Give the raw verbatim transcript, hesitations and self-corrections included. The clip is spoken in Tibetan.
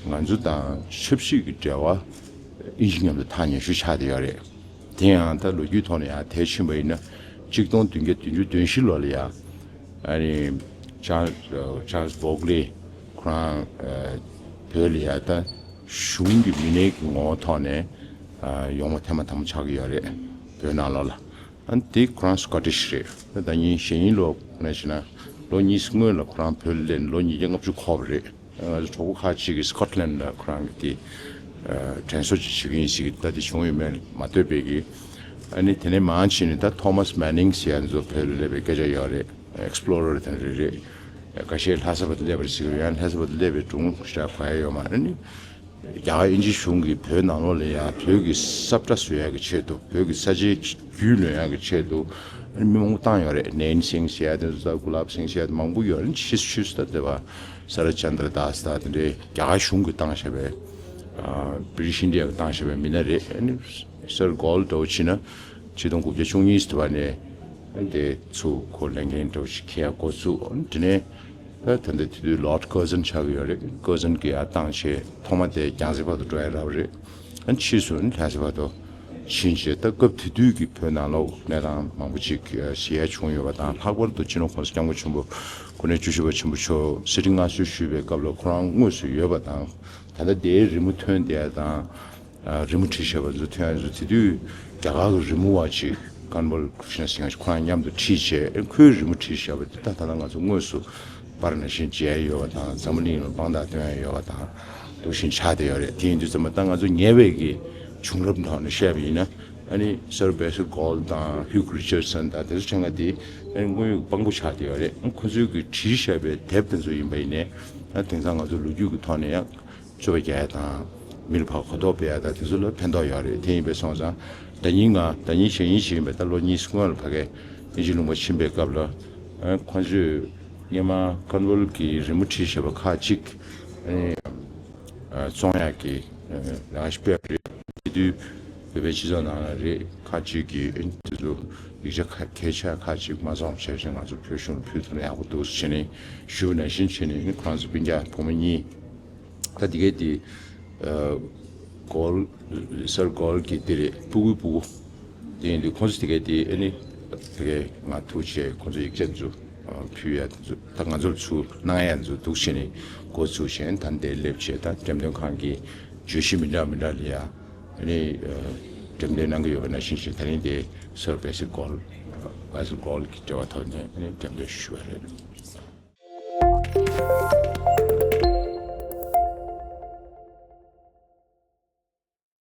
ང་ཚོ་དང་ཆབ་སྲིད་ཀྱི་འབྲེལ་བ་དབྱིན་ཇི་མཉམ་དུ་ཐག་ཉེ་ཤོས་ཆགས་བསྡད་ཡོད་རེད། དེ་ཡང་ད་ལོ་རྒྱུས་ཐོག་ནས་ཡང་དེ་ཕྱིན་པ་ཡིན་ན་གཅིག་སྟོང་བདུན་བརྒྱ་བདུན་ཅུ་དོན་བཞི་ལོ་ལ་ཡང་ཨ་ནི་ཅཱར་ཅཱརལ་སྦོག་ལེ་ཁོ་རང་བོད་ལ་ཡང་ད་གཞུང་གི་མི་སྣའི་གི་ངོ་བོ་ཐོག་ནས་ཡོང་བ་ཐེངས་མ་དང་པོ་ཆགས་ཀྱི་ཡོད་རེད། བོད་ནང་ལོགས་ལ། ཨ་ནི་དེ་ཁོ་རང་སི་ཀོ་ཊིཤ་རེད། ད་ལྟ་ཉིན་གཞེས་ནིང་ལོ་ནས་བྱས་ན་ལོ་གཉིས་སྔོན་ལ་ཁོ་རང་བོད་ལ་སླེབས་ནས་ལོ་ཉིས་བརྒྱ་ལྔ་བཅུ་འཁོར་བ་རེད། ང་ཚོ་གྲོགས་པོ་ཁག་ཅིག་གིས་སི་ཀོ་ཊི་ལན་ཌ་ལ་ཁོ་རང་གི་དེ་དྲན་གསོ་ཅིག་བྱེད་ཀྱི་ཡིན་ཟེར་གི། ད་དེ་བྱུང་ཡོད་མེད་མ་ལྟོས་པའི་གི། ཨ་ནི་དེ་ནས་མར་ཕྱིན་ནས་ད་ཐོ་མཱ་སི་མེ་ནིང་ཟེར་ཡ་ཚོ་བོད་ལ་སླེབས་པའི་སྐད་ཆ་ཡོད་རེད། ཨེག་སི་པི་ལོ་རར་དེ་འདྲ་རེད། ཁ་ཤས་ལྷ་ས་བར་དུ་སླེབས་པ་རེད་ཟེར་གི་ཡོད། ཡང་ལྷ་ས་བར་དུ་སླེབས་པའི་སྒྲུང་ཞིག་གོ་ཡ་ཡོད་མ་རེད། ཨ་ནི་རྒྱ་གར་དབྱིན་ཇི་གཞུང་གིས་བོད་ནང་ལོགས་ལ་ཡང་བོད་ཀྱི་ས་བཀྲ་བཟོ་ཡག་གི་ཆེད་དུ། བོད་ཀྱི་ས་ཆའི་རྒྱུས་ལོན་ཡག་གི་ཆེད་དུ་མི་མང་པོ་བཏང་ཡོད་རེད། ནེན་སིང་ཟེར་ཡ་དེ་ཚོ་དང་གུ་ལབ་སིང་ཟེར་ཡ་དེ་མང་པོ་ཡོད་རེད། ཕྱིས་སུ་ཕྱིས་སུ་ད་དེ་བ་ས་ར་ཅན་དྲ་དཱས་དང་དེ་འདྲའི་རྒྱ་གར་གཞུང་གིས་བཏང་བཞག་པའི་བྷི་རི་ཊིཤ་ཨིན་ཌི་ཡ་གིས་བཏང་བཞག་པའི་མི་སྣ་རེད། ཨ་ནི་སར་གྷོལ་འདྲ་བོ་བྱས་ན་ཆིག་སྟོང་དགུ་བརྒྱ་བཅུ་གཉིས་དེ་བ་ནས་དེ་ཚུར་ཁོ་ལས་འགན་འདྲ་བོ་ཞིག་འཁྱེར་ཡ་འགོ་བཙུགས། ཨ་ནི་དེ་ནས། ད་ད་ལྟ་དེ་དུས་ལོར་ཌི་ཀར་ཟན་ཆགས་ཀྱི་ཡོད་རེད། ཀར་ཟན་གྱིས་ཡར་བཏང་བྱས་ཐོག་མ་དེ་རྒྱལ་སའི་བར་དུ་འགྲོ་ཡ་རག་པ་རེད། ཨ་ནི་ཕྱིས་སུ་ནི་ལྷ་སའི་བར་དུ་ཕྱིན་བྱས། ད་སྐབས་དེ་དུས་ཀྱི་བོད་ནང་ལོགས་གནས་སྟངས་མང་པོ་ཅིག་ཞི་ཡ་བྱུང་ཡོད་པ་དང་། ལྷག་པར་དུ་སྤྱི་ནོར་༸གོང་ས་༸སྐྱབས་མགོན་ཆེན་པོ་སྐུ་ཕྲེང་བཅུ་བཞི་པ་ཆེན་པོ་མཆོག་གསེར་ཁྲི་མངའ་གསོལ་ཞུས་པའི་སྐབས་ལ་ཁོ་རང་དངོས་སུ་ཡོད་པ་དང་། ད་ལྟ་དེའི་རི་མོ་ཐོན་བསྡད་ཡ་དང་། ཨ། རི་མོ་བྲིས་བཞག་པ་ཚོ་ཐོན་ཡ་ཚོ། དེ་དུས་རྒྱ་གར་གྱི་རི་མོ་བ་ཅིག་ཀན་ཝལ་ཀྲི་ཤ་ན་སིང་ཧ་ཁོ་རང་མཉམ་དུ་ཁྲིད་བྱས། ཁོས་རི་མོ་བྲིས་བཞག་པ་དེ་ད་ད་ལྟ་ང་ཚོ་དངོས་སུ་པར་ནང་བཞིན་མཇལ་ཡ་ཡོད་པ་དང་། འཛམ་བུ་གླིང་ལ་དཔང་རྟགས་སྟོན་ཡ་ཡོད་པ་དང་འདུག་བཞིན་ཆགས་བསྡད་ཡོད་རེད། དེ་ཡིན་དུས་ཙམ་པ་ད་ང་ཚོ་ཉེ་བའི་གི་བྱུང་རབས་ཐོག་ནས་བཤད་པ་ཡིན་ན། ཨ་ནི་སར་བེ་སི་གྷོལ་དང་ཧིའུ་རི་ཅར་སན་དང་དེ་ཚོ་ཆ་ཚང་དེ་ཨ་ནི་དངོས་ཡོད་དཔང་པོ་ཆགས་བསྡད་ཡོད་རེད། ཁོ་ཚོའི་གི་བྲིས་བཞག་པའི་དེབ་དེ་ཚོ་ཡིན་པ་ཡིན་ནའི། ཨ། དེང་སང་ང་ཚོ་ལོ་རྒྱུས་ཀྱི་ཐོག་ནས་ཡང་རྩོད་པ་རྒྱག་ཡ་དང་། མི་ལ་ཕར་གོ་རྟོགས་སྤེལ་ཡ་དང་། དེ་ཚོ་ལ་ཕན་ཐོགས་ཡོད་རེད། དེ་ཡིན་པས་སོང་ཙང་། ཟླ་ཉིན་ང་ཟླ་ཉིན་གཞེས་ཉིན་ཞིག་ཡིན་པས། ད་ལོ་གཉིས་སྔོན་ལ་ཕ་གིར་དབྱིན་ཇི་ལུང་པ་ཕྱིན་པའི་སྐབས་ལ། ཨ། ཁོ་ཚོས་སྔོན་མ་ཀན་ཝལ་གྱིས་རི་མོ་བྲིས་བཞག་པ་ཁག་ཅིག་ཨ་ནི། ཨ། བཙོང་ཡག་གི། ཨ། ལས་ཀ་ཞིག་སྤེལ་བ་རེད། དེ་དུས་བོད་པའི་སྤྱི་ཚོགས་ནང་ལ་རེད། ཁག་ཅིག་གིས་ཨ་ནི་དེ་ཚོ་ཡིག་ཆ་ཁ་གལ་ཆེ་ཁག་ཅིག་མ་བཙོངས་བྱས་བྱས་ང་ཚོ་བོད་གཞུང་ལ་ཕུལ་ཐུབ་ན་ཡག་པོ་འདུག་ཟེར་ནས་ཞུས་པ་ནང་བཞིན་བྱས་ནས། ཨ་ནི་ཁོ་རང་ཚོ་སྤུན་ཀྱག་བུ་མོ་གཉིས། ད་དེ་གའི་དེ། ཨ། གྷོལ། སར་གྷོལ་གྱི་དེ་རེད། སྤུ་གུའི་སྤུ་གུ། དེ་ཡིན་དུས་ཁོང་ཚོ་དེ་གའི་དེ་ཨ་ནི་དེ་གའི་ང་ཐུག་བྱས་ཁོང་ཚོ་ཡིག་ཆ་ཚོ་ཕུལ་ཡ་དེ་ཚོ། ད་ང་ཚོར་ཚུར་གནང་ཡ་ཚོ་འདུག་བྱས་ནས་འགོ་ཚུགས་བྱས། ད་འདིར་སླེབས་བྱས་ད་འགྲེམས་སྟོན་ཁང་གི་བརྗོད་གཞི་མི་འདྲ་མི་འདྲ་ལ་ཡ་ཨ་ནི། ཨ། འགྲེམས་སྟོན་གནང་གི་ཡོད་པ་ནང་བཞིན་བྱས། ད་རིང་དེ་སར་བེ་སི་གྷོལ། བེ་སི་གྷོལ་གྱི་འབྲེལ་བ་ཐོག་ནས་ཨ་ནི་འགྲེམས་སྟོན་ཞུས་པ་རེད།